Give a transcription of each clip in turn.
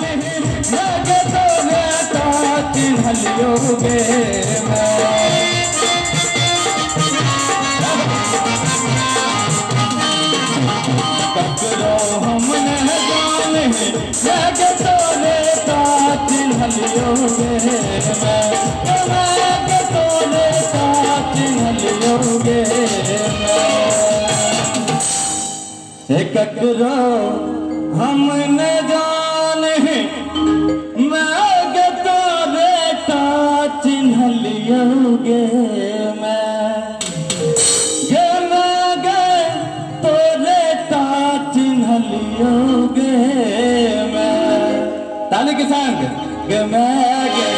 मैं गे तोरे ता चिन्हलियो गे मैं। ककरो हम नहीं जाने मैं गे तोरे ता चिन्हलियो गे मैं। मैं गे तोरे ता चिन्हलियो गे मैं। हे ककरो हम न जाने मैं गे तोरे ता चिन्हलियो गे मैं। गे मैं गे तोरे ता चिन्हलियो गे मैं। ताली के संग गे मैं गे,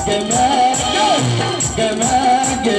गे मैं गे, गे मैं गे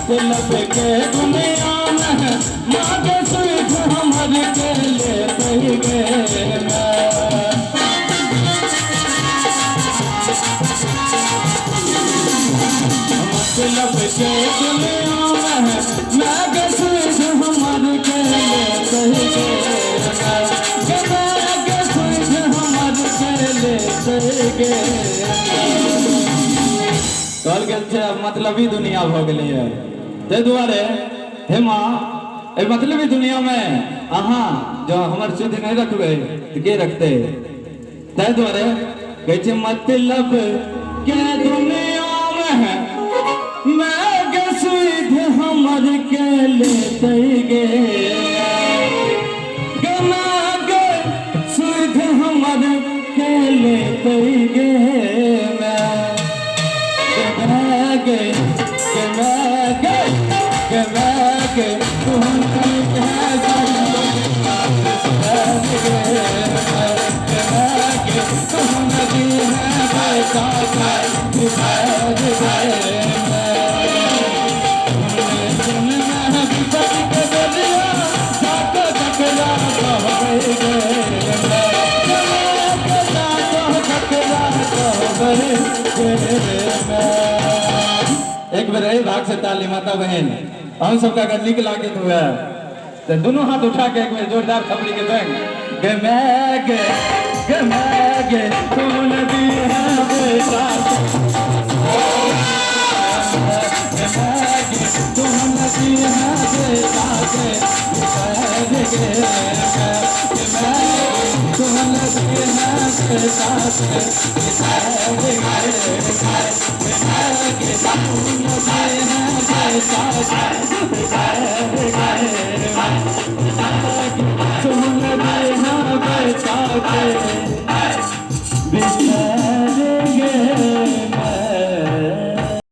मतलब के दुनिया में माँ सुख हमर के ले गे मतलब के दुनिया में माँ सुख हमर के ले गे सुख हमर के ले गे। कहल गेल छै मतलबी दुनिया भऽ गेलैए, ताहि दुआरे हे माँ एहि मतलबी दुनियामे अहाँ जँ हमर सुधि नहि रखबै तऽ के रखतै? ताहि दुआरे कहै छै मतलब के दुनियामे मैं गे सुधि हमर के लेतै गे, गे मैं गे सुधि हमर के लेतै गे मैं। गे गे गे गे गे तुम एक बेर एहि भाग से ताली माता बहन हम सबके अगर नीक लागत हुए तो दोनों हाथ उठा के एक बेर जोरदार थपड़ी के संग गे मैं गे, गे मैं गे तू नदी है बेटा गे मैं गे तू नदी है बेटा गे गे गे मैं तू नदी है बेटा गे गे गे मैं गे तू नदी है बेटा गे।